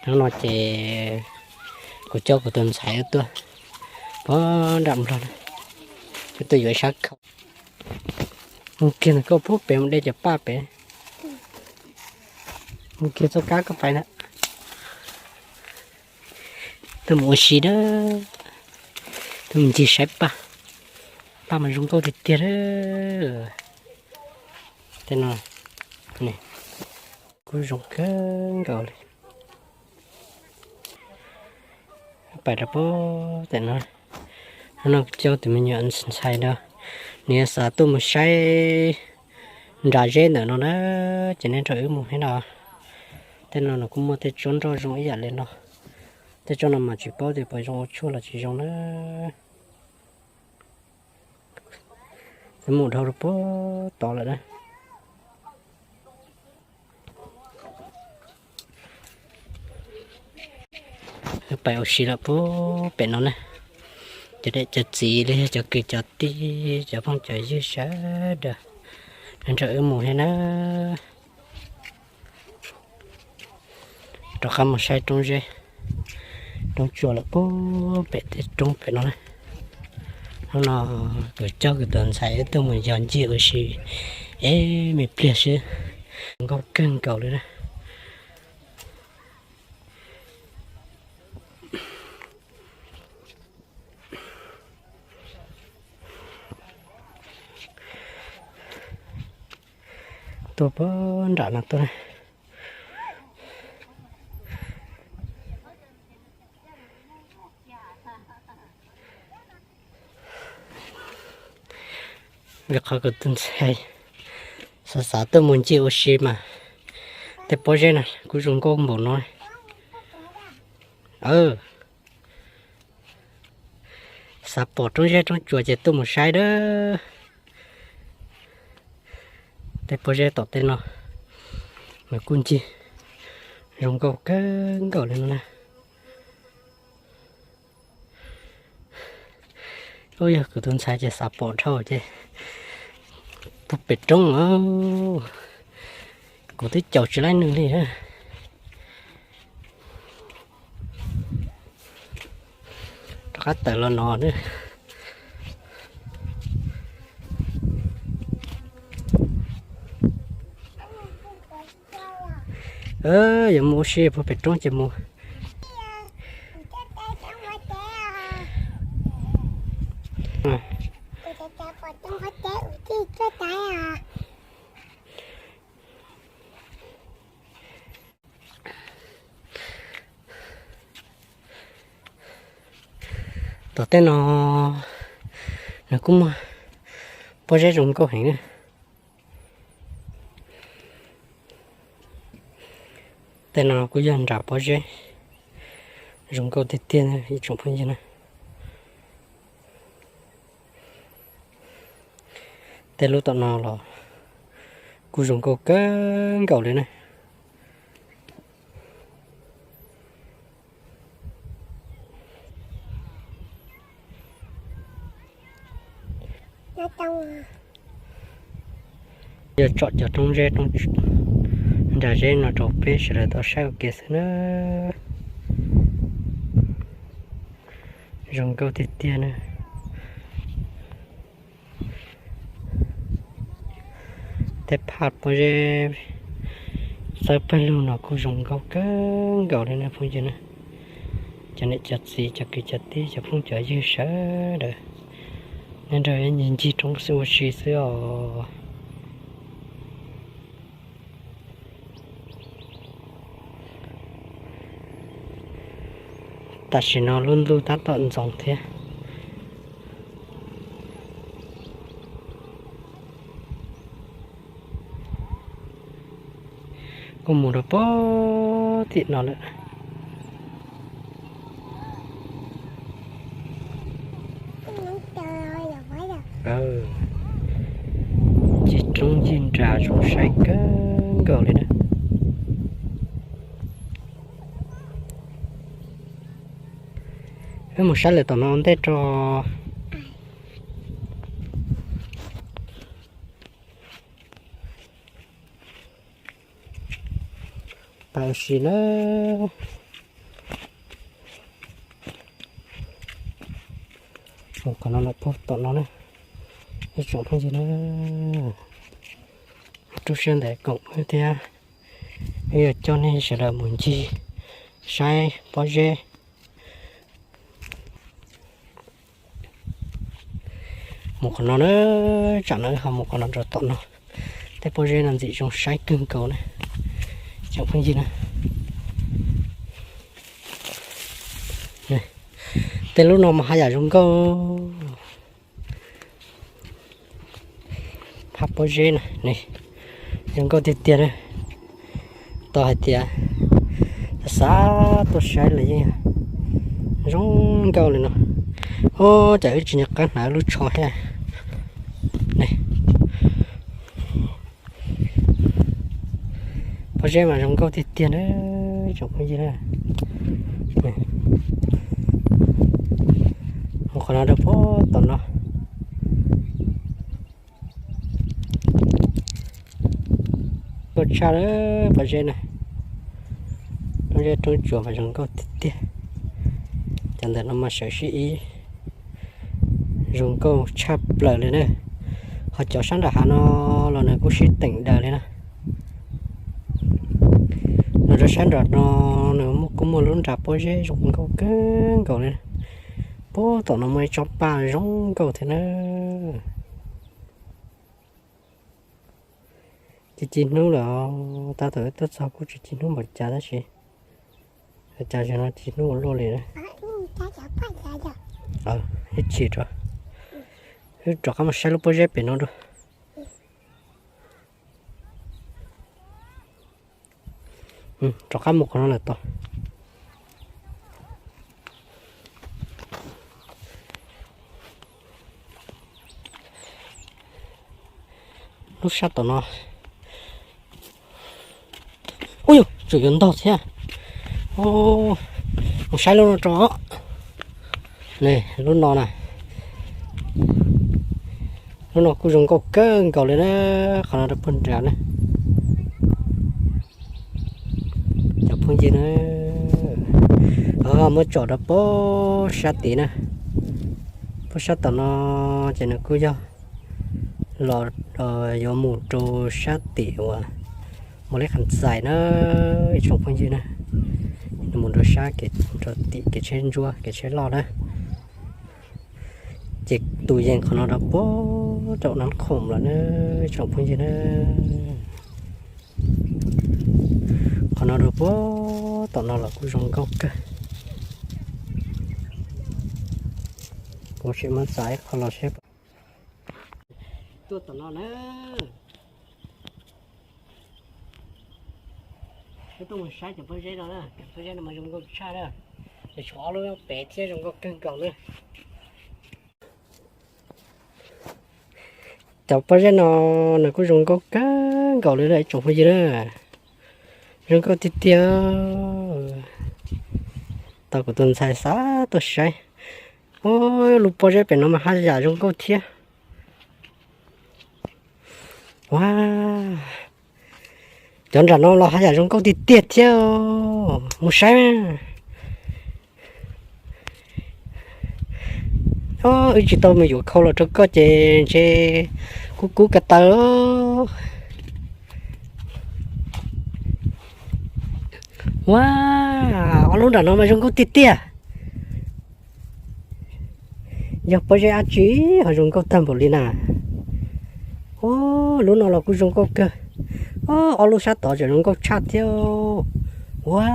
Hnub no ces kuv coj kuv tus ntxhais wb tuaj puag nram nplog na, wb tuaj yuav ib sab khau. Mus kiag ntawm koj puag pem mus de cov paj pem. Mus kiag txoj kab koj pais na. Tuaj mus ua si na, tuaj mus ncig saib paj, paj mas zoo nkauj tiag tiag na. Tej no kuj zoo kawg nkaus li. Pais rau puag pem no, hnub no coj tus me nyuam ntxhais no, nws yuav xav tuaj mus saib nram zeb ntawm no na, ces nej nrog wb mus thiab no. Tej no nws kuj muaj tej tsob nroj zoo ib yam li no. Tej tsob no mas tsis paub tias puas zoo ua tshuaj los tsis zoo na. Mus dhau rau puag tod lawm na. Wb pais ua si lawm puag pem no na. Cov niam cov txiv los yog cov kwv cov tij, cov phooj cov ywg sawv daws, nrog wb mus thiab na. Rov qab mus saib roob zeb roob tsuas lawm puag pem tej roob pem no na. Hnub no kuv coj kuv tus ntxhais wb tuaj mus yos ncig ua si ib me pliag xwb, nkauj kawg nkaus li na. Tuaj puag nram no tuaj. Vim qhov kuv tus ntxhais xav xav tuaj mus ncig ua si mas tej pob zeb no kuj zoo nkauj npaum no. Xav pom roob zeb roob tsuas ces tuaj mus saib dab. Tej pob zeb tom tej no mas kuj ncig zoo nkauj kawg nkaus li no na. Ub, yog kuv tus ntxhais ces xav pom dhau ces tuaj pem roob os. Kuv twb caum tsis laib nws li. Rov qab tawm los no na. Yuav mus ua si puag pem roob ces mus. Tom tej no nws kuj muaj pob zeb zoo nkauj heev na. Tej no kuj yog nram pob zeb zoo nkauj tiag tiag ib tsoom phooj ywg na. Tej lub tom no los kuj zoo nkauj kawg nkaus li na. Yog tsom cov roob zeb roob nram zeb no rau peb sawv daws tau saib ua ke xwb na. Zoo nkauj tiag tiag na. Tej phaj pob zeb xawb pawg lug no kuj zoo nkauj kawg nkaus li na phooj ywg na. Cov niam cov txiv cov kwv cov tij cov phooj cov ywg sawv daws, nej nrog ncig ncig roob xwb ua si xwb os. Tam sim no lub ntuj tab tom ntxoov thiab. Kuj mus rau puag tim no lawm. Ncig roob ncig nram zoo saib kawg nkaus li na. Wb mus saib lawm tom no ua ntej tso. Pais ua si na. Qhov no lawm puag tom no na, ib tsoom phooj ywg na, rub siab ntev koom wb thiab, wb yuav coj nej sawv daws mus ncig saib pob zeb. Mus qhov no na, tsam no wb ho mus qhov no rau tom no, tej pob zeb no ntxim zoo saib kawg nkaus na, tsoom phooj ywg na. Tej lub no mas haj yam zoo nkauj. Phab pob zeb na, zoo nkauj tiag tiag na. Tau hais tias xav tuaj saib los yeej zoo nkauj li no. Ub, cas wb tsis nco qab hnav lub tsho thiab. Pob zeb mas zoo nkauj tiag tiag na, tsoom phooj ywg na. Mus qhov no rau puag tom no. Nkauj tshaj lawm pob zeb na. Pob zeb roob tsuas mas zoo nkauj tiag tiag. Cov ntawm no mas sawv sib ib, zoo nkauj tshaj plaws li na. Ho cov sab nram hav no los nws kuj sib teem daws li na. Los rau sab nram no nws kuj muaj lub nra pob zeb zoo nkauj kawg nkaus li. Puag tom no muaj ib tsob paj zoo nkauj thiab na. Ci ci hnub lawm, tab tom wb tuaj txog kuj tsis ci hnub npaum cas tab sis cas zaum no ci hnub ua luaj li. Ib chim rau, wb rov qab mus saib lub pob zeb pem no dua. Rov qab mus qhov no lawm tau. Lub sab tom no, ub yus, tseem yuav ntog thiab. Mus saib lub no tso. Lub no na, lub no kuj zoo nkauj kawg nkaus li na. Qhov no rau puag nram na, cov phooj ywg na. Muab tsom rau puag sab tid na. Puag sab tom no ces nws kuj yog los yuav mus rau sab tim uas Mus Lib Kham Xais na, ib tsoom phooj ywg na. Nws mus rau sab, rau tim kev tsheb ntsuab kev tsheb loj na. Ces tus yees qhov no rau puag rau Nab Khoom lawm na, ib tsoom phooj ywg na. Qhov no rau puag tom no los kuj zoo nkauj kawg. Kuv sim muab txav ib qho los seb. Tuaj tom no na. Wb tuaj mus saib cov pob zeb no na, cov pob zeb no mas zoo nkauj tshaj na. Nws tshuav ob lub nyob pem thiab zoo nkauj kawg nkaus na. Cov pob zeb no nws kuj zoo nkauj kawg nkaus li na ib tsoom phooj ywg na. Zoo nkauj tiag tiag. Tau kuv tus ntxhais xav tuaj saib. Ub, lub pob zeb pem no mas haj yam zoo nkauj thiab. Ua, cov nram no los haj yam zoo nkauj tiag tiag thiab. Mus saib. Wb tsis tau mus yuav khau los rau koj ces ntshe kub kub ko taw. Ua, ob lub nram no mas zoo nkauj tiag tiag. Yog pob zeb dab tsi ho zoo nkauj tag npaum li na. Ub, lub no los kuj zoo nkauj kawg. Ob lub sab tod tseem zoo nkauj tshaj thiab. Ua,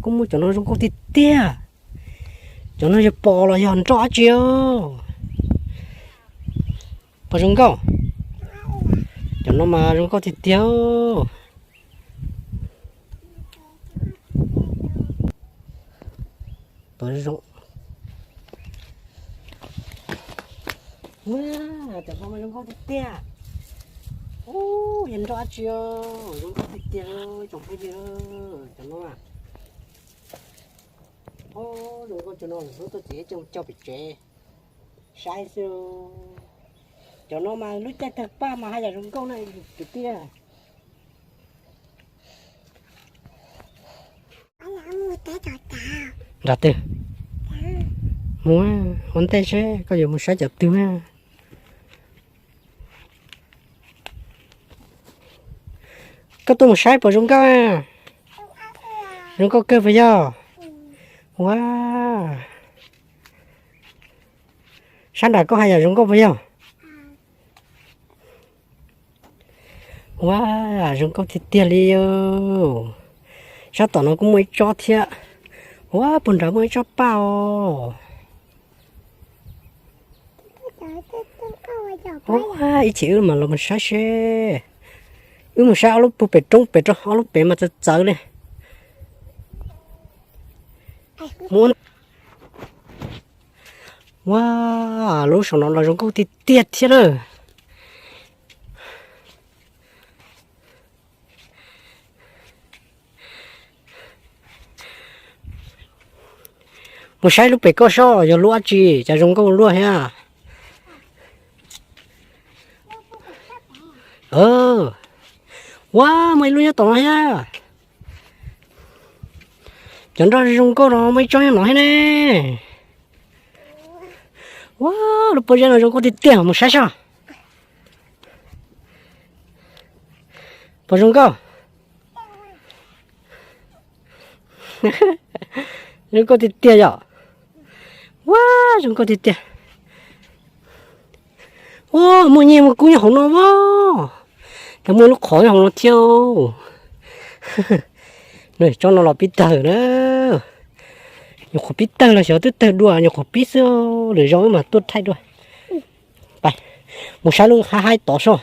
kuj muaj cov no zoo nkauj tiag tiag. Cov no yog pos los yog nroj dab tsi os? Pos zoo nkauj. Cov no mas zoo nkauj tiag tiag. Pos zoo. Cov no mas zoo nkauj tiag tiag. Ub, yog nroj dab tsi os? Zoo nkauj tiag tiag tsoom phooj ywg. Cov no zoo nkauj, cov no hnub tuaj txiv coj pem tsev saib xwb. Cov no mas lub caij tawg paj mas haj yam zoo nkauj na kwv tij. Nrog twg? Mus ua ntej seb koj yuav mus saib cov twg. Koj tuaj mus saib puas zoo nkauj? Zoo nkauj kawg puas yog? Ua, sab nram koj hais yam zoo nkauj puas yog? Ua, zoo nkauj tiag tiag li. Sab tom no kuj muaj ib tsob thiab. Ua, puag nrad muaj ib tsob paj os. Ua, ib chim wb mam los mus saib seb. Wb mus saib ob lub puag pem roob pem rau, ob lub pem mas txawv txawv li. Ua, lub saum no los zoo nkauj tiag tiag thiab lawm. Mus saib lub pem koj seb yog lub dab tsi, cas zoo nkauj luaj thiab. Ua, muaj ib lub nyob tom no thiab. Cov nroj zoo nkauj no muaj ib tsob nyob no thiab ne. Ua, lub pob zeb no zoo nkauj tiag tiag, mus saib seb. Puas zoo nkauj? Zoo nkauj tiag tiag yom. Ua, zoo nkauj tiag tiag. Ua, muaj nyiaj muaj kub nyob hauv no as. Cas muaj lub qhov nyob hauv no thiab. Tsob no los pib tawg na. Nyuam qhuav pib tawg los xyov twb tawg dua, nyuam qhuav pib xwb, lwm zaus wb mam tuaj thaij dua. Mus saib lub haib haib tod seb.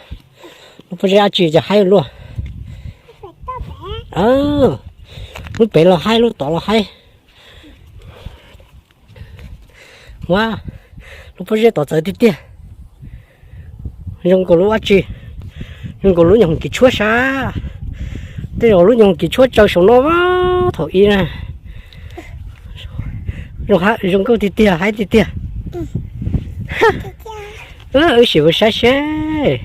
Lub pob zeb dab tsi cas haib luaj. Lub pem los haib, lub tod los haib. Ua, lub pob zeb tod txawv tiag tiag. Zoo nkaus lub dab tsi, zoo nkaus lub nyuag hoom kis tshuab sab. Tej zaum lub nyuag hoom kis tshuab tsaws saum no thaum ib na. Zoo nkauj tiag tiag, haib tiag tiag. Wb sim mus saib seb.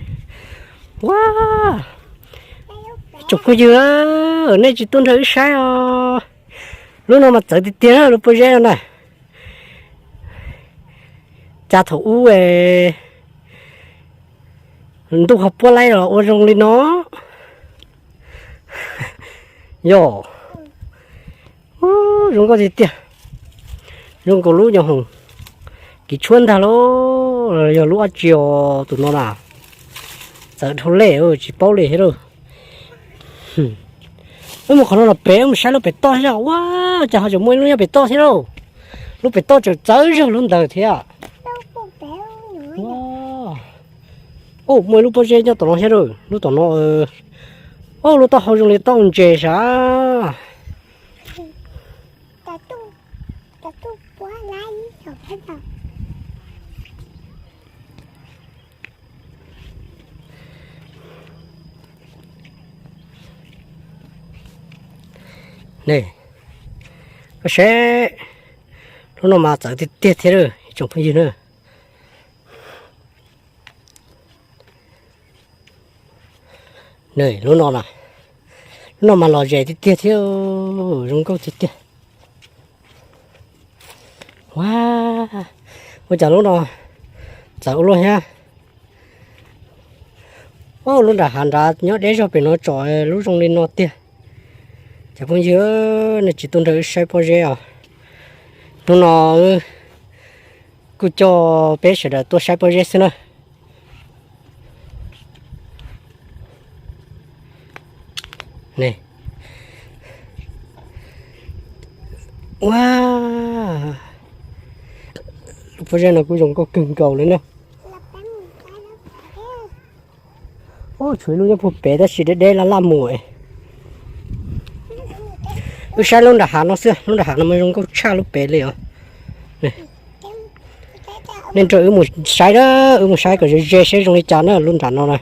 Ua, tsoom phooj ywg, nej tsis tuaj nrog wb saib os. Lub no mas txawv tiag tiag lub pob zeb no na. Cas thaum ub ntuj ho puab laib los ua zoo li no. Yog, zoo nkauj tiag tiag. Zoo nkaus lub nyuag hoom kis tshuab ntag lauj, yog lub dab tsi os tus no na. Txawv dhau lawm tsis paub li thiab lauj. Wb mus qhov no los pem, wb mus saib lub pem toj thiab. Ua, cas ho tseem muaj ib lub nyob pem toj thiab lauj. Lub pem toj tseem txawv zog lub ntawd thiab. Ua, muaj ib lub pob zeb nyob tom no thiab lauj, lub tom no. Ua, lub taub hau zoo li taub ntses sav. Ne, koj seb, lub no mas txawv tiag tiag thiab lauj tsoom phooj ywg na. Lub no, lub no mas lom zem tiag tiag thiab, zoo nkauj tiag tiag. Ua, ua cas lub no txawv ua luaj thiab. Ua, lub nram hav nrad nyob deb zog pem no tsom lub zoo li no tiag. Cov phooj ywg, nej tsis tuaj nrog wb saib pob zeb os. Hnub no kuj coj peb sawv daws tuaj saib pob zeb xwb na. Ua, lub pob zeb no kuj zoo nkauj kawg nkaus li na. Tshuav ib lub nyob puag pem tab sis deb deb laj laj mus. Wb saib lub nram hav no xwb, lub nram hav no mas zoo nkauj tshaj lub pem li os. Nej nrog wb mus saib na, wb mus saib kom ze ze seb zoo li cas na lub nram no na.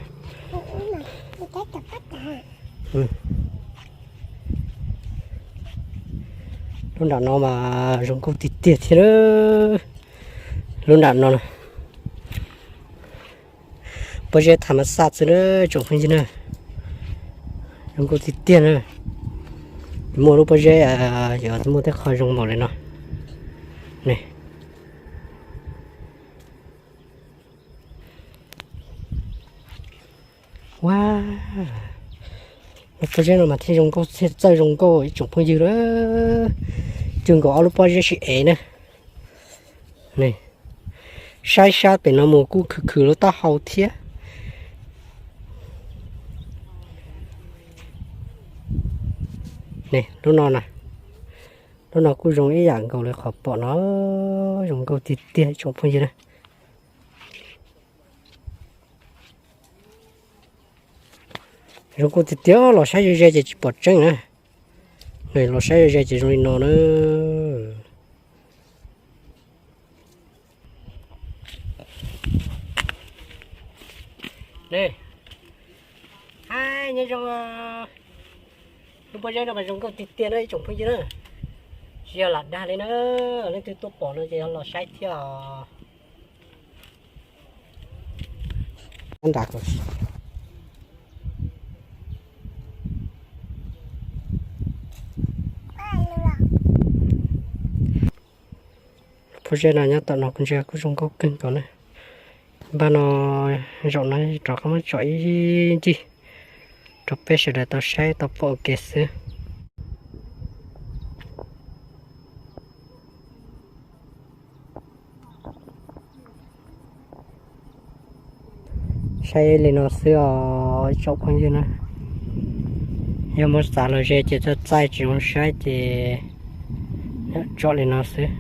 Lub nram no mas zoo nkauj tiag tiag thiab. Lub nram no, pob zeb tham mas xaj xwb na tsoom phooj ywg na. Zoo nkauj tiag tiag na. Muaj lub pob zeb yuav muaj tej qho zoo npaum li no. Ua, lub pob zeb no mas thiaj zoo nkauj, thiaj txawj zoo nkauj ib tsoom phooj ywg lawm. Cog nkaus ob lub pob zeb sib ev na. Saib sab pem no mus kuj khwv khwv lub taub hau thiab. Ne, lub no na, lub no kuj zoo ib yam nkaus li qhov pom no, zoo nkauj tiag tiag ib tsoom phooj ywg na. Zoo nkauj tiag tiag, los saib ze ze ces tsis pom tseeb na. Los saib ze ze ces zoo li no na. Ne, hais nyob zoo, lub pob zeb no mas zoo nkauj tiag tiag na ib tsoom phooj ywg na. Tsis yog lam dag li na, leej twg tuaj pom no ces yog los saib thiab os. Pob zeb no nyob tom no kuv ntsia kuj zoo nkauj kawg nkaus na. Npaj no, zaum no rov qab muab tsom ib ncig rau peb sawv daws tau saib tau pom ua ke xwb. Saib li no xwb os ib tsoom phooj ywg na. Yog muab txav los ze ces txaij txaij tsis zoo saib ces tsom li no xwb.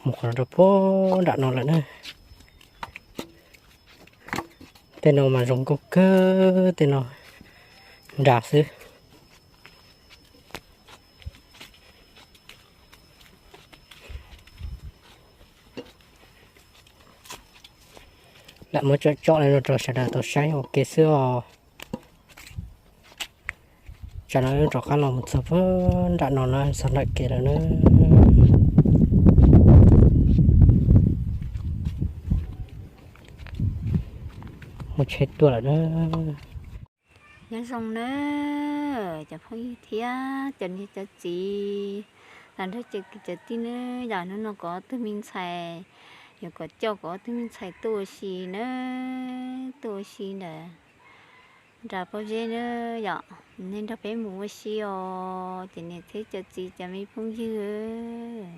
Mus qhov rau puag nram no lawm na. Tej no mas zoo nkauj kawg, tej no nrag xwb. Lam muab tsom tsom li no rau sawv daws tau saib ua ke xwb os. Tsam no rov qab los mus txog puag nram no na, txog nram kev lawm na. Mus tsheb tuaj lawm na. Nyob zoo na cov phooj ywg thiab cov niam cov txiv, los nrog cov kwv cov tij na, yog hnub no kuv ob tug me ntxhais, yuav kom coj kuv ob tug me ntxhais tuaj ua si na, tuaj ua si ntawm nram pob zeb na yom, nej nrog peb mus ua si os cov niam thiab cov txiv cov me phooj ywg.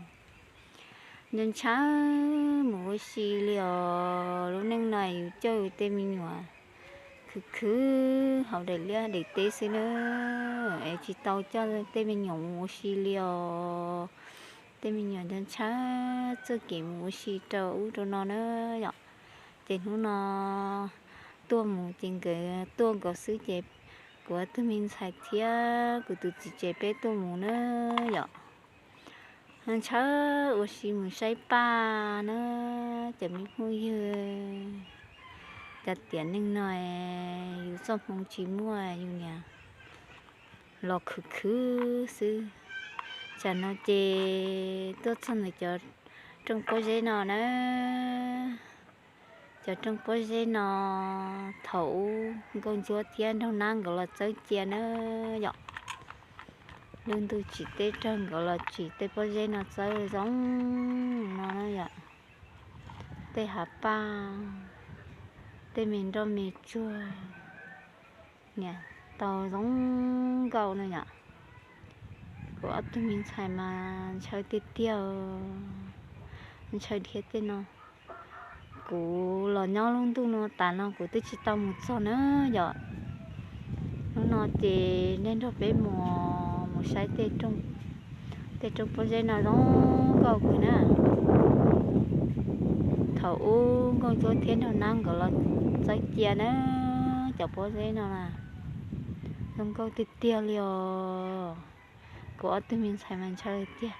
Nco ntshaw mus ua si li os, lub neej no yus coj yus tej me nyuam khwv khwv hauv daim liaj daim teb xwb na, es tsis tau coj tej me nyuam mus ua si li os. Tej me nyuam nco ntshaw txoj kev mus ua si rau ub rau no na yom. Ces hnub no tuaj mus ces nkawd tuaj nkaus xwb ces kuv ob tug me ntxhais thiab kuv tus txiv tsev peb tuaj mus na yom. Ntshaw ua si mus saib paj na cov me phooj ywg. Cov tiam neej no yus txoj hmoo tsis muaj yus niam los khwv khwv xwb. Tsam no ces tuaj txog ntawm cov rooj pob zeb no na. Cov rooj pob zeb no thaum ub nkauj ntsuab thiab nraug nab nkawd los txawb cia na yom. Lub ntuj tsim teb raug nkawd los tsim tej pob zeb no txawb zoo no na yom. Tej hav paj, tej me nroj me tsuag, niam tau zoo nkauj no yom. Kuv ob tug me ntxhais mas ntshaw tiag tiag, ntshaw dhia tej no. Kuv los nyob lub ntuj no tas no kuv twb tsis tau mus txog na yom. Hnub no ces nej nrog peb mus, mus saib tej rooj pob zeb no zoo nkauj kawg na. Thaum ub nkauj ntsuab thiab nraug nab nkawd los txawb cia na, cov pob zeb no na zoo nkauj tiag tiag li os. Kuv ob tug me ntxhais mas ntshaw tiag.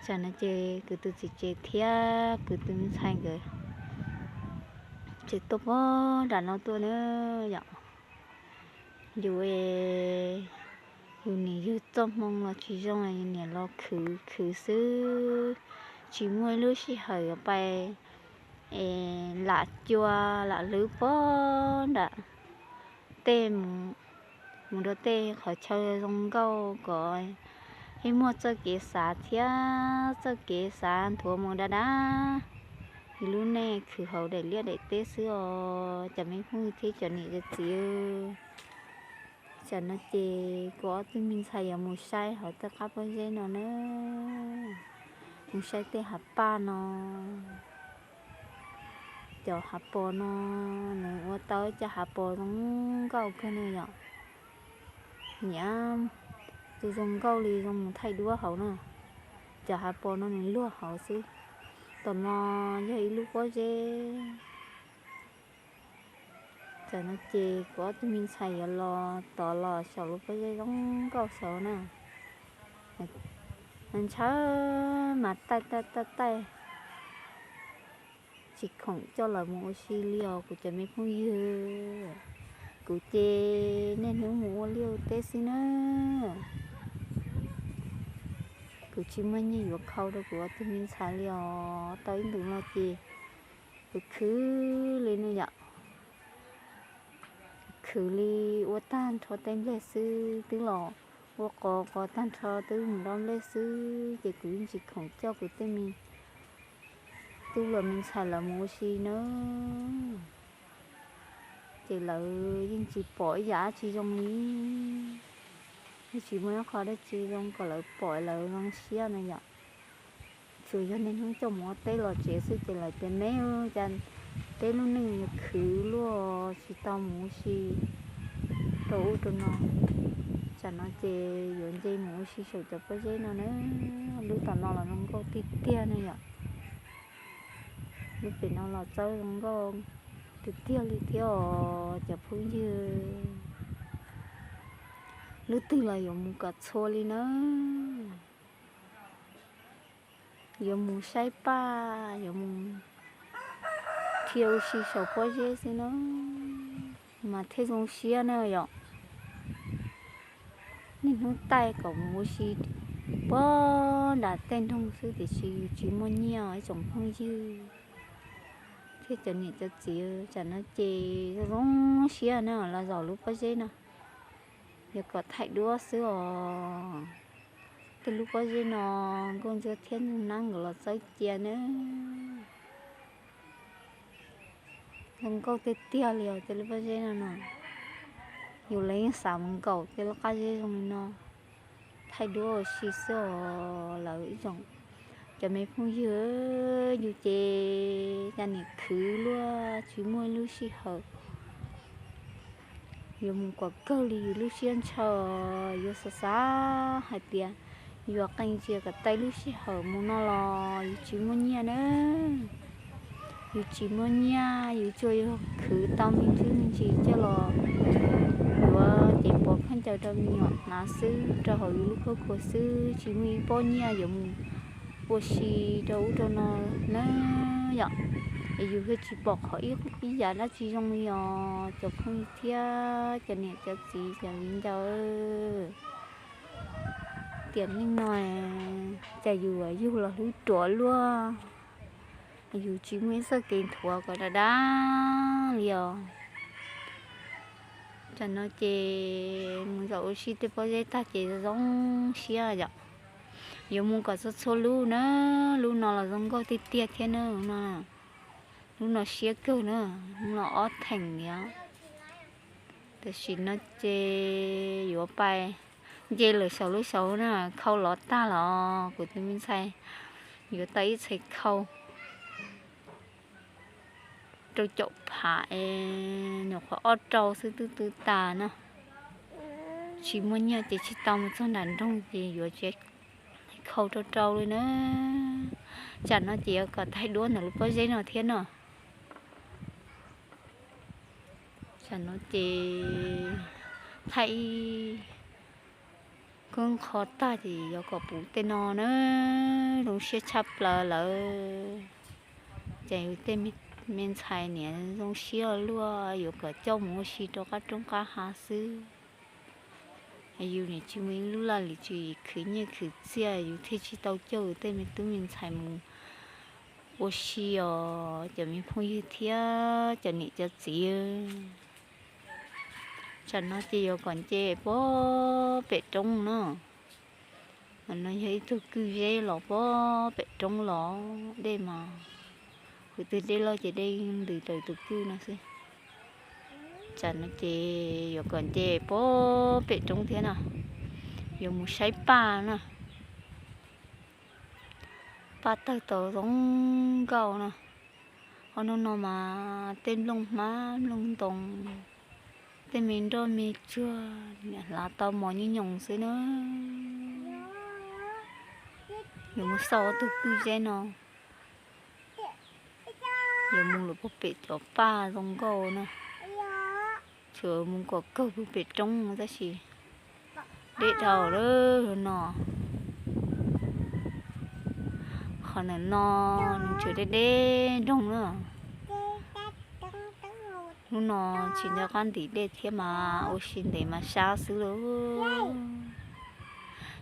Tsam no ces kuv tus txiv tsev thiab kuv tus me ntxhais nkawd tseem tuaj puag nram no tuaj na yom. Yus, yus niam yus txoj hmoo los tsis zoo, yus niam los khwv khwv xwb, tsis muaj ib lub sij hawm pais lam cua lam lwv puag nram tej mus mus rau tej qhov chaw zoo nkauj kom yeej muaj txoj kev xav thiab txoj kev xav nthuav mus da da. Yus lub neej khwv hauv daim liaj daim teb xwb os cov me phooj ywg thiab cov niam cov txiv. Tsam no ces kuv ob tug me ntxhais yuav mus saib hauv tej qab pob zeb no na. Mus saib tej hav paj no. Cov hav pos no nws ua tau cov hav pos zoo nkauj kawg no yom. Niam, tus zoo nkauj li zoo mus thaij duab hauv na. Cov hav pos no nws luag hauv xwb. Tom no yog ib lub pob zeb. Tam no ces kuv ob tug me ntxhais yuav los tod los saum lub pob zeb zoo nkauj saud na. Ntshaw mas taij taij taij taij, tsis khoom coj lawv mus ua si li os kuv cov me phooj ywg. Kuv ces niaj hnub mus ua liaj ua teb xwb na. Kuv tsis muaj nyiaj yuav khau rau kuv ob tug me ntxhais li os. Tau ib ntus no ces kuv khwv li no yom. Khwv li ua tag nrho tej nplej xwb, twb los ua qos qos tag nrho twb mus dob nplej xwb ces kuv yeej tsis khoom coj kuv tej me tub los me ntxhais lawv mus ua si na. Ces lawv yeej tsis pom ib yam dab tsi zoo li. Yeej tsis muaj ib qho dab tsi zoo kom lawv pom lawv zoo siab na yom. Tsuas yog niaj hnub coj mus ua teb los tsev xwb ces lawv tias me, cas peb lub neej yuav khwv luaj tsis tau mus ua si rau ub rau no. Tsam no ces yuav nce mus ua si saum cov pob zeb no na. Lub tom no los zoo nkauj tiag tiag na yom. Lub pem no los txawb zoo nkauj tiag tiag li thiab os cov phooj ywg. Lub twg los yuav mus kom txhua li na. Yuav mus saib paj, yuav mus dhia ua si saum pob zeb xwb na, mas thiaj zoo siab na yom. Niaj hnub taij kom mus ua si puag nram tej nroog xwb tiam sis yus tsis muaj nyiaj ib tsoom phooj ywg thiab cov niam cov txiv. Tsam no ces zoo zoo siab na los zaum lub pob zeb no. Yog kom thaij duab xwb os. Tej lub pob zeb no nkauj ntsuab thiab nab nkawd los txawb cia na. Zoo nkauj tiag tiag li os tej lub pob zeb no no. Yus los yeej xav mus nkaum tej lub qab zeb zoo li no thaij duab ua si xwb os lawv ib tsoom cov me phooj ywg. Yus ces cas niam khwv luaj tsis muaj ib lub sij hawm yuav mus kom kawg li. Yus lub siab ntshaw, yuav xav xav hais tias yuav qee ntsia kom tau lub sij hawm mus no los yus tsis muaj nyiaj na. Yus tsis muaj nyiaj, yus tsuas yog khwv tau me ntsis me ntsis coj los yuav ces pov khaub ncaws rau me nyuam hnav xwb, rau hauv yus lub khuab khuas xwb, tsis muaj ib pob nyiaj yuav mus ua si rau ub rau no na yom. Es yus thiaj tsis pom qhov ib yam dab tsi zoo li os cov phooj ywg thiab cov niam cov txiv cov viv ncaus. Tiam neej no cas yus yug los hlub ruam luaj, yus tsis muaj ib txoj kev nthuav kom dab dab li os. Tam no ces mus zaum ua si tej pob zeb tag ces zoo siab yom. Yuav mus kom txhua txhua lub na, lub no los zoo nkauj tiag tiag thiab na no. Lub no siab kawg na, lub no ob theem li. Tam sim no ces yuav pais nce lawm saum lub saud na, khau lov tag los kuv tus me ntxhais yuav tau ib txhais khau rau caum phav es nyuam qhuav ob rau xwb twb tw tas na. Tsis muaj nyiaj ces tsis tau mus txog nram nroog ces yuav tsis khau rau rau li na. Tsam no ces yuav kom thaij duab ntawm lub pob zeb no thiab no. Tsam no ces thaij ib khub qho tag ces yuav kom puv tej no na. Zoo siab tshaj plaws lawm. Ces yus tej me ntxhais niam zoo siab luaj yuav kom coj mus ua si rau qab roob qab hav xwb. Yus niam tsis muaj ib lub laj lim tswv yim khwv nyiaj khwv txiaj yus thiaj tsis tau coj yus tej me tub me ntxhais mus ua si os cov me phooj ywg thiab cov niam cov txiv. Tsam no ces yuav kom nce puag pem roob na. No yog ib tug kwj zeb los puag pem roob los dej mas kwv twg dej loj ces dej ntws raws tus kwj no xwb. Tsam no ces yuav kom nce puag pem roob thiab na, yuav mus saib paj na. Paj tawg tau zoo nkauj na. Ob hnub no mas tej nplooj hmab nplooj ntoo, tej me nroj me tsuag, niam hlav tau mos nyooj nyoos xwb na. Yuav mus xauj ob tug kwj zeb no, yuav mus lawm puag pem cov paj zoo nkauj na. Tsuas mus kom kawg puag pem roob tab sis dej dhau lawm no. Qhov ntawm no nws tsuas deb deb nroog na. Hnub no tsis nco qab ntim dej thiab mas ua si ntev mas sab xwb lauj.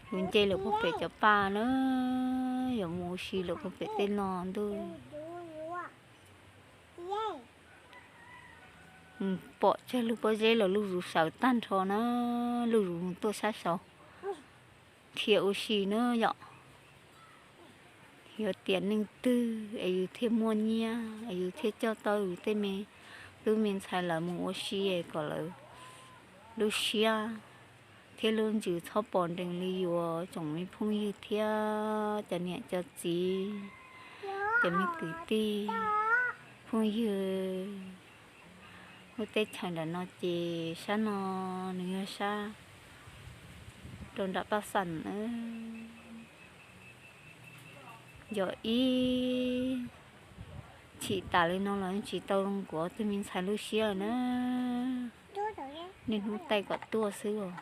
Yuav nce lawm puag pem cov paj na, yuav mus ua si lawm puag pem tej no ntuj. Pom tsawg lub pob zeb los lub zus sawv tag nrho na, lub zus tuaj sab saud thiab ua si na yom. Yog tias neeg twg es yus thiaj muaj nyiaj es yus thiaj coj tau yus tej me tub me ntxhais lawv mus ua si es kom lawv lub siab thiab lub ntsws txhob pom nrees li yuav tsoom me phooj ywg thiab cov niam cov txiv, cov me kwv tij, phooj ywg. Lub teb chaws nram no ces sab no nws yog sab rau nram Paj Xas na. Yog ib chim tas li no los tsis tau zoo kuv ob tug me ntxhais lub siab na. Niaj hnub taij kom tuaj xwb os.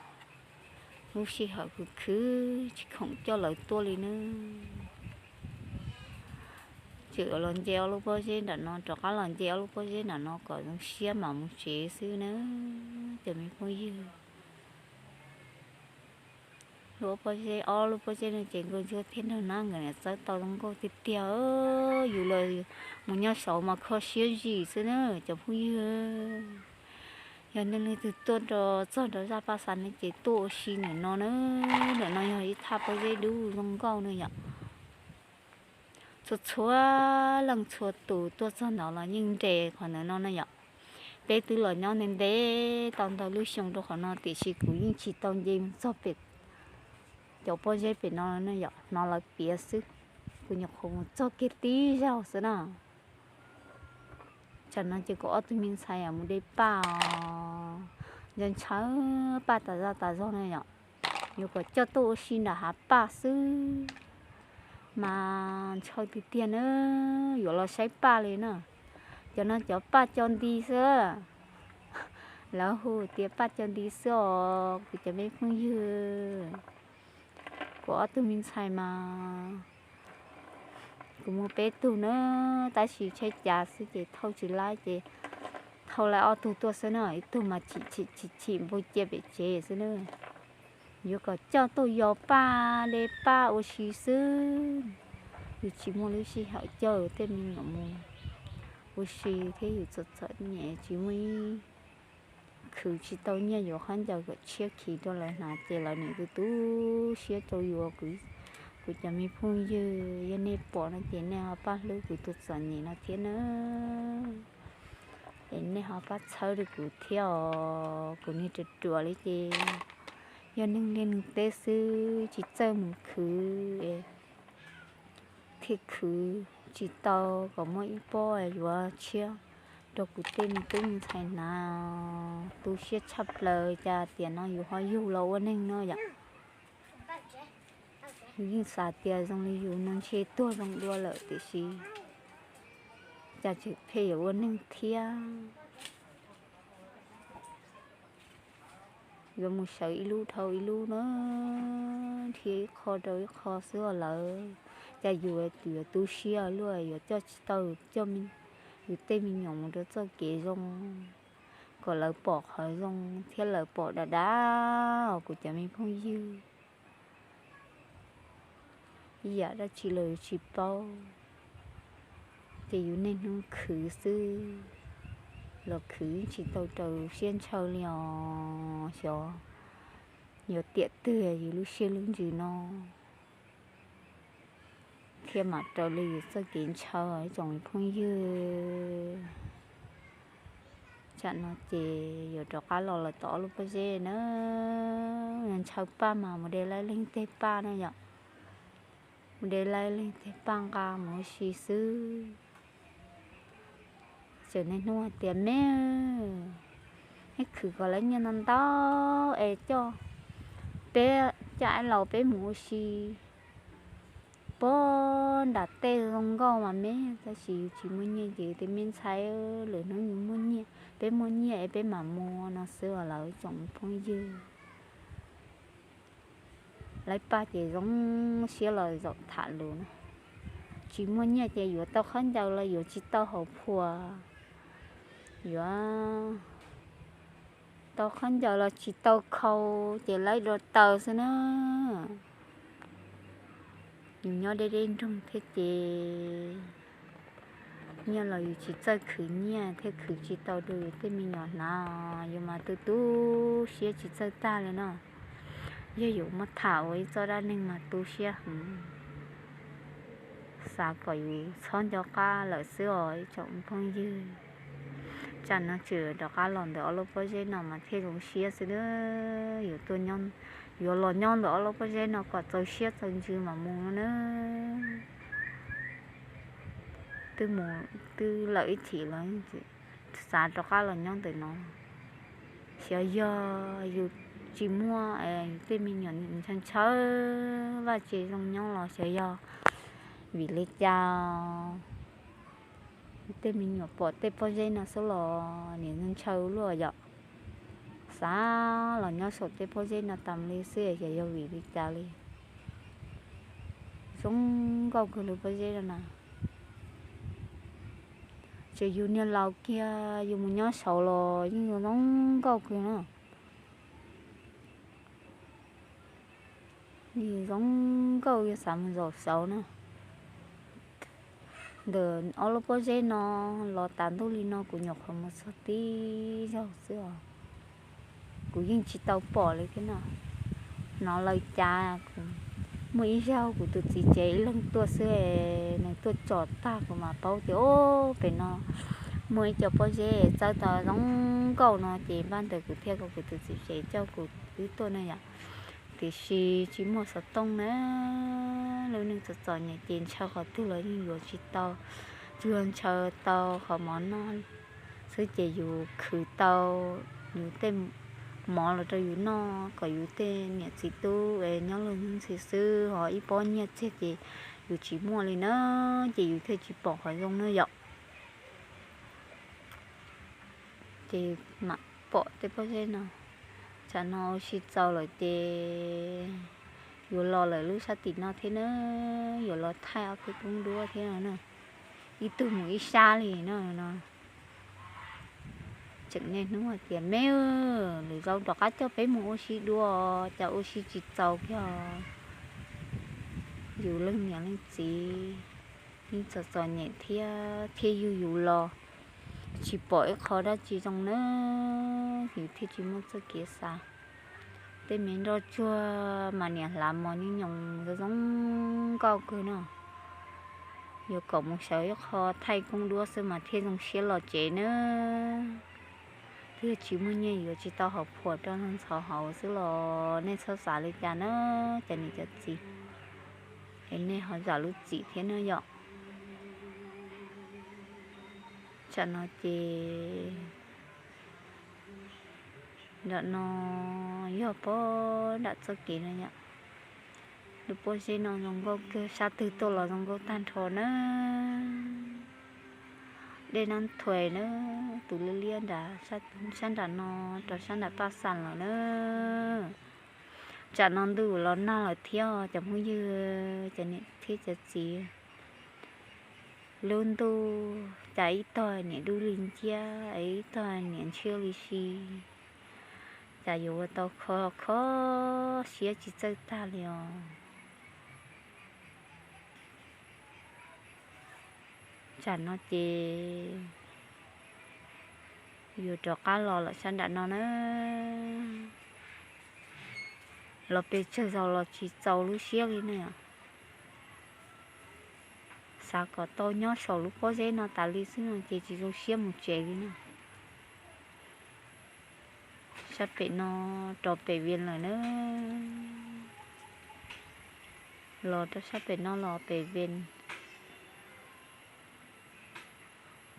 Lub sij hawm khwv khwv tsis khoom coj lawv tuaj li na. Tseem los nce ob lub pob zeb nram no, rov qab los nce ob lub pob zeb nram no kom zoo siab mam mus tsev xwb na, cov me phooj ywg. Lub pob zeb, ob lub pob zeb no ces nkauj ntsuab thiab nraug nab nkawd niam txawb tau zoo nkauj tiag tiag. Yus los mus nyob saud mas kho siab zim xwb na cov phooj ywg. Yog nej leej twg tuaj rau txog rau zaj Paj Xas no ces tuaj ua si ntawm no na. Ntawm no yog ib thaj pob zeb dub zoo nkauj na yom. Txhua txhua leej txhua tus tuaj txog ntawd los yeej nres qhov ntawd no na yom. Peb twb los nyob ntev ntev tau ntau lub xyoo rau qhov no tiam sis kuv yeej tsis tau nce mus txog pem cov pob zeb pem no na yom, hnov lawv piav xwb. Kuv nyuam qhuav mus txog kiag tib zaug xwb na. Tsam no ces kuv ob tug me ntxhais mus de paj os, ntshaw ntshaw paj tas zog tas zog na yom. Yuav kom coj tuaj ua si nram hav paj xwb mas ntshaw tiag tiag na. Yuav los saib paj li na. Cov no cov paj co nti xwb. Lawv hu tias paj co nti xwb os kuv cov me phooj ywg. Kuv ob tug me ntxhais mas kuv muaj peb tug na, tab sis tsheb cav xwb ces thauj tsis laib ces thauj laib ob tug tuaj xwb na, ib tug mas chim chim chim chim npau cia pem tsev xwb na. Yuav kom coj tuaj yos paj de paj ua si xwb. Yus tsis muaj lub sij hawm coj tej me nyuam mus ua si thiab yus txom txom nyem tsis muaj ib khwv tsis tau nyiaj yuav khaub ncaws kom tshiab khiv rau lawv hnav ces lawv nim tu tu siab rau yus. Kuv cov me phooj ywg, yog nej pom no ces nej ho pab hlub kuv tus txom nyem no thiab na. Es nej ho pab txhawb rau kuv thiab os, kuv niag ruam ruam li ces yog neeg liaj neeg teb xwb tsis txawj mus khwv, thiaj khwv tsis tau kom muaj ib pob yuav tshiab rau kuv tej me tub me ntxhais hnav. Tu siab tshaj plaws, cas tiam no yus ho yug los ua neeg no yom. Yus yeej xav tias zoo li yus no ntshe tuag zoo dua lawm tiam sis cas tseem pheej yuav ua neeg thiab. Yuav mus sawv ib lub dhau ib lub na, dhia ib qho rau ib qho xwb os lawv. Cas yus yuav tu siab luaj, yuav coj tsis tau, coj yus tej me nyuam mus rau txoj kev zoo, kom lawv pom qhov zoo thiab lawv pom dav dav os kuv cov me phooj ywg. Ib yam dab tsi los yus tsis paub, ces yus niaj hnub khwv xwb. los khwv tsis tau raws siab ntshaw li os. Xyov yuav tiam twg yus lub siab lub ntsws no thiaj mam raws li yus txoj kev ntshaw tsoom phooj ywg. Tsam no ces yuav rov qab los lawm tom ob lub pob zeb na. Ntshaw paj mas mus de laib leeg teg paj na yom. Mus de laib leeg teg paj nqa mus ua si xwb. Tseem niaj hnub hais tias, me, neb khwv kom lawv nyiaj ntau ntau es coj peb, coj aib laus peb mus ua si puag nram tej zoo nkauj mas me, tab sis yus tsis muaj nyiaj ces tej me ntxhais, lwm hnub yus muaj nyiaj, peb muaj nyiaj es peb mam mus no xwb os lawv tsoom phooj ywg. Laib paj ces zoo siab los zaum tham lus na. Tsis muaj nyiaj ces yuav tau khaub ncaws los yuav tsis tau hauv phuam, yuav tau khaub ncaws los tsis tau khau, ces laib dua taws xwb na. Yus nyob deb deb nroog thiab ces nyiaj los yus tsis txawj khwv nyiaj thiab khwv tsis tau rau yus tej me nyuam hnav, yus mas tu tu siab tsis txawj tag li no. Yog yus muab tham ua ib txoj dab neeg mas tu siab heev. Xav kom yus txhob nco qab lawm xwb os ib tsoom phooj ywg. Tsam no tseem rov qab los ntawm ob lub pob zeb no mas thiaj zoo siab xwb na. Yuav, yuav los nyob ntawm ob lub pob zeb no kom txaus siab txaus ntsws mam mus no na. Twb mus twb lawm ib chim los xav rov qab los nyob ntawm no. Xyov yog yus tsis muaj yus tej me nyuam ntshaw ntshaw vaj tse zoo nyob los xyov yog vim li cas tej me nyuam pom tej pob zeb no xwb los niam ntshaw luaj yom. Xav los nyob saum tej pob zeb no tas li xwb xyov yog vim li cas li. Zoo nkauj kawg li pob zeb no na. Tseem yus niag laus kiag yus mus nyob saud los yeej zoo nkauj kawg na. Zoo nkauj yus xav mus zaum saud na. Ntawm ob lub pob zeb no los tas ntuj li no kuv nyuam qhuav mus txog tib zaug xwb os. Kuv yeej tsis tau pom li thiab no. Hnov lawv cas kuv, muaj ib zaug kuv tus txiv tsev ib leeg tuaj xwb, nws tuaj tsom tag kuv mam paub tias o, pem no muaj ib co pob zeb txawb tau zoo nkauj no ces npaj ntawd kuv thiaj kom kuv tus txiv tsev coj kuv wb tuaj na yom. Tiam sis tsis muaj xov tooj na, lub neej txom txom nyem ces ntshaw qhov twg los yeej yuav tsis tau, tsuas yog ntshaw tau qhov mov noj xwb ces yus khwv tau yus tej mov los rau yus noj kom yus tej niam txiv tub es nyob luag ntxhi xwb, ho ib pob nyiaj txiag ces yus tsis muaj li na, ces yus thiaj tsis pom qhov zoo na yom. Ces mam pom tej pob zeb no, tsam no ua si txaus lawm ces yuav los lawm lub sab tim no thiab na, yuav los thaij ob peb koob duab thiab no na, ib tug mus ib sab li no no. Tseem niaj hnub hais tias me, lwm zaus rov qab coj peb mus ua si dua, cas ua si tsis txaus kiag. Yus leej niam leej txiv yeej txom txom nyem thiab thiaj yug yus los tsis pom ib qho dab tsi zoo na, yus thiaj tsis muaj txoj kev xav. Tej me nroj tsuag mas niam hlav mos nyoos nyoos zoo zoo nkauj kawg no. Yuav kom mus sawv ib qho thaij koob duab xwb mas thiaj zoo siab los tsev na. Twb yog tsis muaj nyiaj yuav tsis tau hauv phuam rau ntxhov hauv xwb los nej txhob xav li cas na, cov niam cov txiv, es nej ho zam lub txim thiab na yom. Tsam no ces nram no yog pob nram txoj kev no yom. Lub pob zeb no zoo nkauj kawg, sab twg tuaj los zoo nkauj tag nrho na. Dej Nab Thuais na, tus liab liab nrad, sab nram no rau sab nram Paj Xas lawm na. Tsam no ntuj los nag lawm thiab cov phooj ywg, cov niam thiab cov txiv. Lub ntuj cas ib tog niam dub li nciab, ib tog niam ntshiab li si, cas yuav ua tau kho kho siab tsis txawj tag li os. Tsam no ces Yuav rov qab los lawm sab nram no na. Los pes tsawg zaus los tsis txaus lub siab li ne. Xav kom tau nyob saum lub pob zeb no tas li xwb no ces tsis zoo siab mus tsev li na. Sab pem no rau pem Vias lawm na. Los rau sab pem no los pem Vias,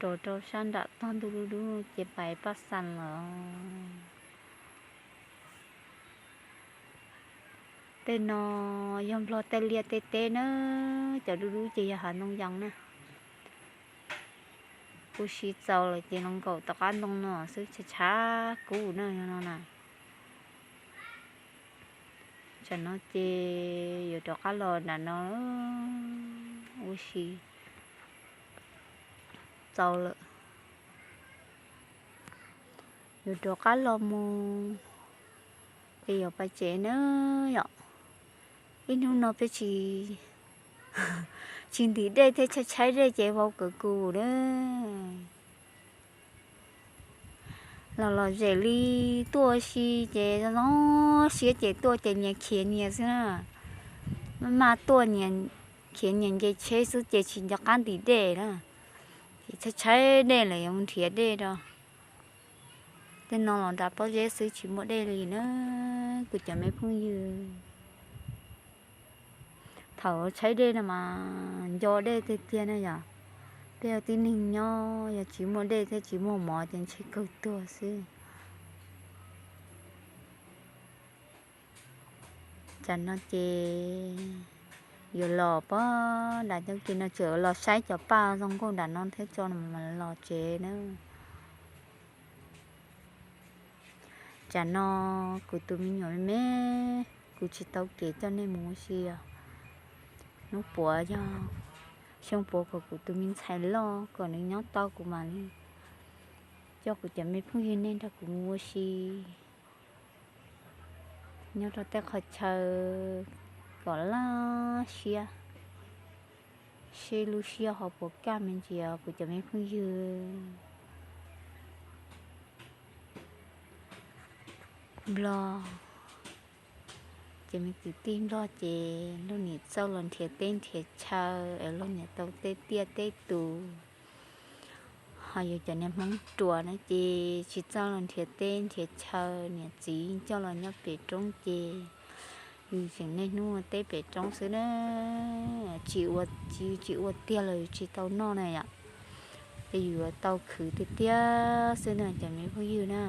rau rau sab nram tog ntuj dub dub ces pais Paj Xas lawm. Tej no yog Nplog tej liaj tej teb na, cov dub dub ces yog hav ntoo yas na. Kuj sib txaus lawm ces los nkaum tom qab ntoo no xwb, tshav tshav kub na yog no na. Tsam no ces yuav rov qab los nram no ua si txaus lawm. Yuav rov qab los mus es yuav pais tsev na yom. Ib hnub no peb tsis, tsis ntim dej thiab tshaib tshaib dej ces vau kawg kuv na. Los los zem li tuaj ua si ces zoo siab ces tuaj ces nyias khiav nyias xwb na. Maj maj tuaj nyias khiav nyias nce tsheb xwb ces tsis nco qab ntim dej na. Ces tshaib tshaib dej lawm yuav mus nrhiav dej rau. Tej no los nram pob zeb xwb tsis muaj dej li na kuv cov me phooj ywg. Thaum tshaib dej no mas nco dej tiag tiag na yom. Peb ua tib neeg nyob yog tsis muaj dej thiab tsis muaj mov ces ntshe kawg tuag xwb. Tsam no ces yuav los pab nram coob kis no tseem los saib cov paj zoo nkauj nram no thiab tso no los tsev na. Tsam no kuv tus me nyuam me me, kuv tsis tau kev coj nej mus ua si os. Hnub puav yog xyoo puav kom kuv tus me ntxhais loj kom nws nyob tau kuv mam li coj kuv cov me phooj ywg nej nrog kuv mus ua si nyob rau tej qhov chaw kom laj siab, seb lub siab ho puas kaj me ntsis os kuv cov me phooj ywg. Nplog, ces me kwv tij Nplog ces luag niam txawj los nrhiav teb nrhiav chaw es luag niam tau tej tiaj tej tus. Ho yus cov niag Hmoob ruam na ces tsis txawj los nrhiav teb nrhiav chaw, niam txiv coj los nyob pem roob ces yus tseem niaj hnub ua teb pem roob xwb na. Tsis ua, tsis, tsis ua tiag los yus tsis tau noj na yom. Ces yus yuav tau khwv tiag tiag xwb na cov me phooj ywg na.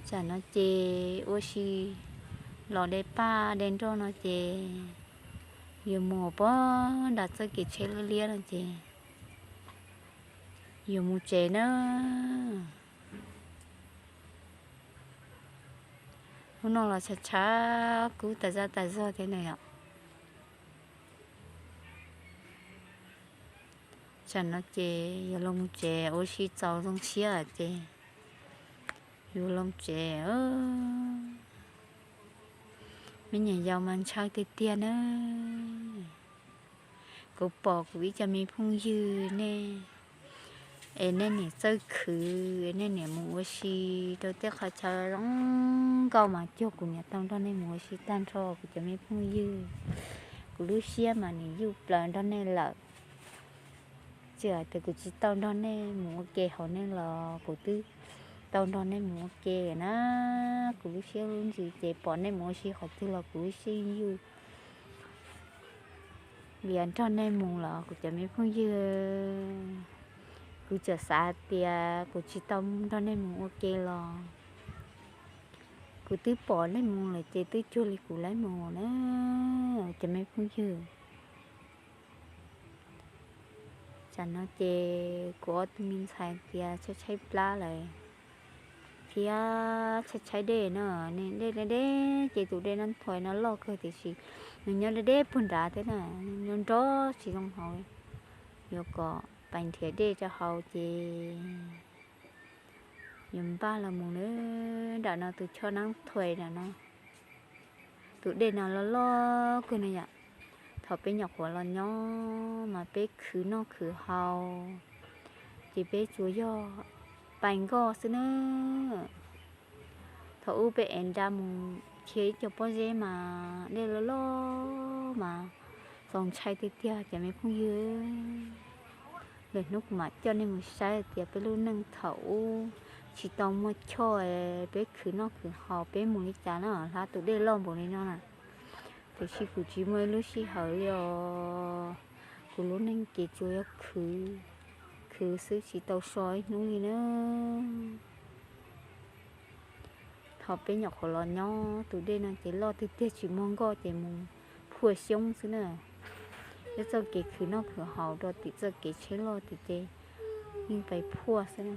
Tsam no ces ua si los de paj de nroj no ces yuav mus puag nram txoj kev tsheb liab liab no ces yuav mus tsev na. Hnub no los tshav tshav kub tas zaj tas zog thiab na yom. Tsam no ces yuav los mus tsev ua si txaus zoo siab ces yuav los tsev. Me nyuam yaus mas ntshaw tiag tiag na. Kuv pom kuv ib co me phooj ywg nej es nej niam txawj khwv, nej niam mus ua si rau tej qhov chaw zoo nkauj mas cuag kuv niam tau nrog nej mus ua si tag nrho kuv cov me phooj ywg. Kuv lub siab mas nim yuj plaws nrog nej lawm. Txawm hais tias kuv tsis tau nrog nej mus ua ke hauv nej los kuv twb tau nrog nej mus ua ke na. Kuv lub siab lub ntsws ces pom nej mus ua si qhov twg los kuv lub siab yuj. Vim nrog nej mus los kuv cov me phooj ywg, kuv txawm xav hais tias kuv tsis tau nrog nej mus ua ke los kuv twb pom nej mus lawm ces twb cuag li kuv lawv mus na, cov me phooj ywg. Tsam no ces kuv ob tug me ntxhais tias tshaib tshaib plab lawm thiab tshaib tshaib dej no, dej deb deb ces tus dej Nab Thuais no loj kawg tiam sis nws nyob deb deb puag nrad thiab na, nyob nrov tsis zoo haus. Yuav kom pais nrhiav dej rau haus ces yuav npaj los mus na. Nram no tus choj Nab Thuais nram no, tus dej no loj loj kawg no yom. Thaum peb nyuam qhuav los nyob mas peb khwv noj khwv haus ces peb tsuas yog pais nkoj xwb na. Thaum ub peb ev nra mus khiav ib co pob zeb mas dej loj loj mas txaus ntshai tiag tiag cov me phooj ywg. Lwm hnub kuv mam coj nej mus saib tias peb lub neej thaum ub tsis tau muaj choj, peb khwv noj khwv haus peb mus li cas na, hla tus dej loj npaum li no na. Tiam sis kuv tsis muaj ib lub sij hawm li os. Kuv lub neej ces tsuas yog khwv, khwv xwb tsis tau so ib hnub li na. Thaum peb nyuam qhuav los nyob tus dej no ces loj tiag tiag tsis muaj nkoj ces mus phuaj xyoob xwb na. Peb txoj kev khwv noj khwv haus rau tim txoj kev tsheb loj tim ces yeej pais phuaj xwb na.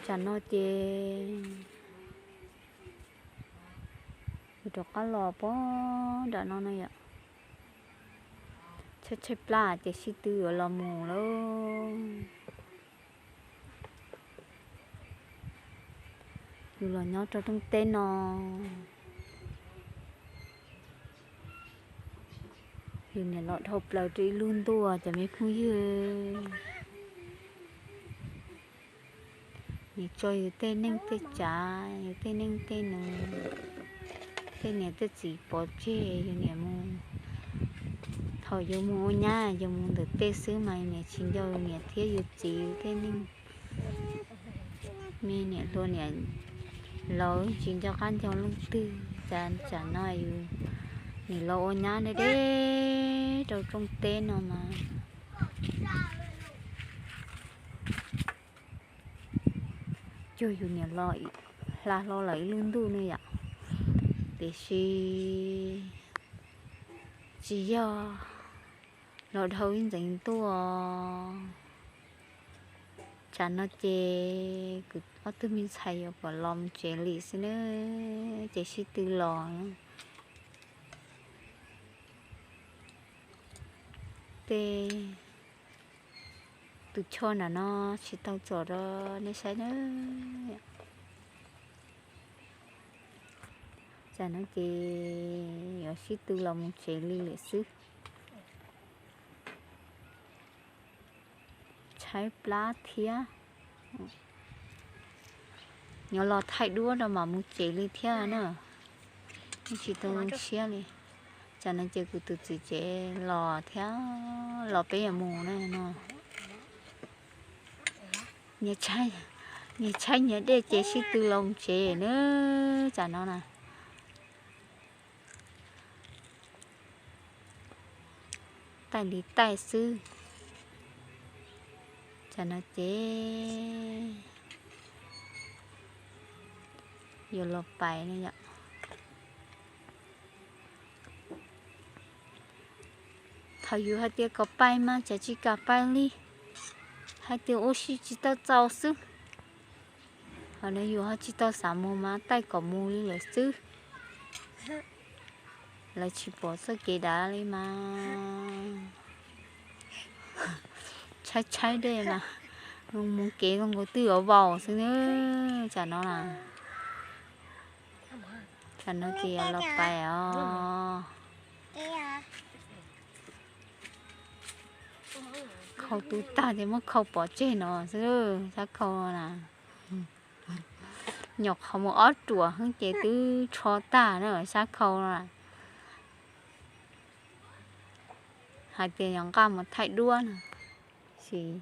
Tsam no ces kuv rov qab los pog nram no no yom. Tshaib tshaib plab ces sib tw yuav los mus lauj. Yus los nyob rau rooj teb no, yus niam los dhau plaws rau ib lub ntuj cov me phooj ywg. Nws tso yus tej neej tej tsav, yus tej neej tej nus, tej niam tej txiv pov tseg, yus niam mus. Thaum yus mus ua nyab yus mus ntawm tej xwb mas niam tsis nco yus niam thiab yus txiv tej neej. Me niam hluas niam laus tsis nco qab nco leej twg, cas tsam no yus nim los ua nyab deb deb rau rooj teb no mas cuag yus niam los hla hlo lawm ib lub ntuj ne yom. Tiam sis tsis yog los dhau ib ntxeev ntuj. Tsam no ces kuv ob tug me ntxhais yuav kom los mus tsev li xwb na, ces sib tw los. Tej tus choj nram no tsis tau txom rau nej saib na. Tsam no ces yuav sib tw los mus tsev li lawm xwb. Tshaib plab thiab. Yuav los thaij duab rau mam mus tsev li thiab na. Tsis tau siab li. Tsam no ces kuv tus txiv tsev los thiab, los peb yuav mus na no. Nyias tshaib nyias dej ces sib tw los mus tsev na. Tsam no na taij li taij xwb. Tsam no ces yuav los pais ne yom. Thaum yus hais tias kom pais mas tsam tsis kam pais li, hais tias ua si tsis tau txaus xwb. Hos no yus ho tsis tau xav mus mas taij kom mus li lawm xwb. Lawv tsis pom txoj kev dav li mas tshaib tshaib dej mas mus kev zoo nkaus twb yuav vaus xwb na. Tsam no na, tsam no ces yuav los pais os. Khau tu tag ces muab khau pov tseg no xwb, sab khau na. Nyuam qhuav mus ob ruam xwb ces twb tsho tag na sab khau na. Hais tias yog nqa mus thaij duab no, sis,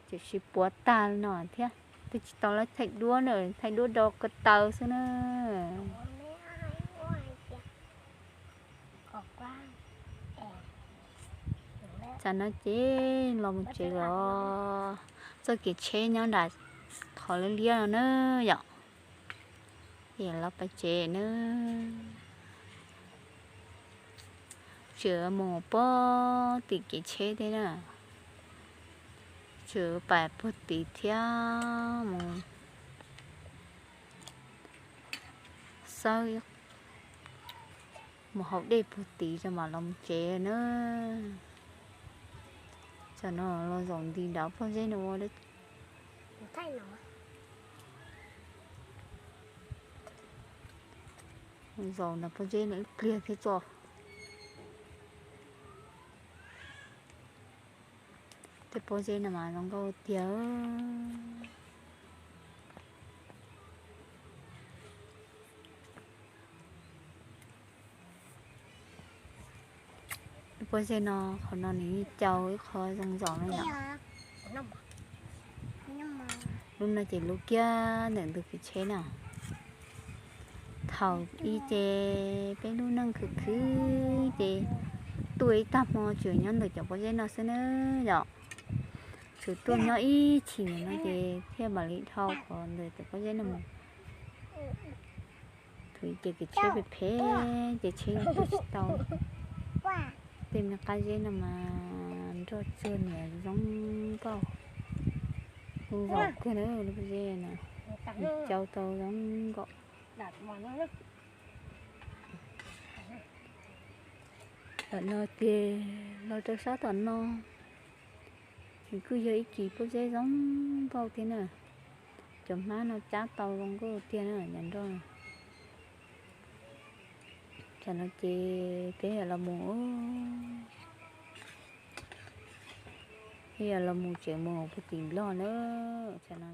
tiam sis puav tag no thiab, twb tsis tau lawv thaij duab na, thaij duab rau ko taw xwb na. Tsam no ces los mus tsev los, txoj kev tsheb nyob nram qhov liab liab no na yom. Ces los pais tsev na. Tseem mus puag tim kev tsheb thiab na. Tseem pais puag tid thiab mus xawb mus haus dej puag tid rau mam los tsev na. Tsam no los zaum nti nrad pob zeb no ua, zaum nrad pob zeb no ib pliag thiab tso. Pob zeb no mas zoo nkauj tiag. Lub pob zeb no qhov no nws yeej cau ib qho zoo zom no yom. Lub no ces lub kiag ntawm ntug kev tsheb na. Thaum ub ces peb lub neej khwv khwv ces tuaj ib tag hmo tsuas nyob ntawm cov pob zeb no xwb na yom. Tsuas tuaj nyob ib chim ntawm no ces thiaj mam li dhau qhov ntawm cov pob zeb no mus. Thaum ub ces kev tsheb phem phem ces tsheb tuaj tsis tau. Tej me qab zeb no mas nroj tsuag niam zoo nkauj, zoo zaum kawg na lub pob zeb no, cau tau zoo nkauj. Tom no ces los rau sab tom no, nws kuj yog ib kis pob zeb zoo nkauj thiab na. Cov hmab no cab tau zoo nkauj tiag na cov nroj. Tam no ces peb yog los mus, peb yog los mus tsev mus puag tim Nplog na tam no.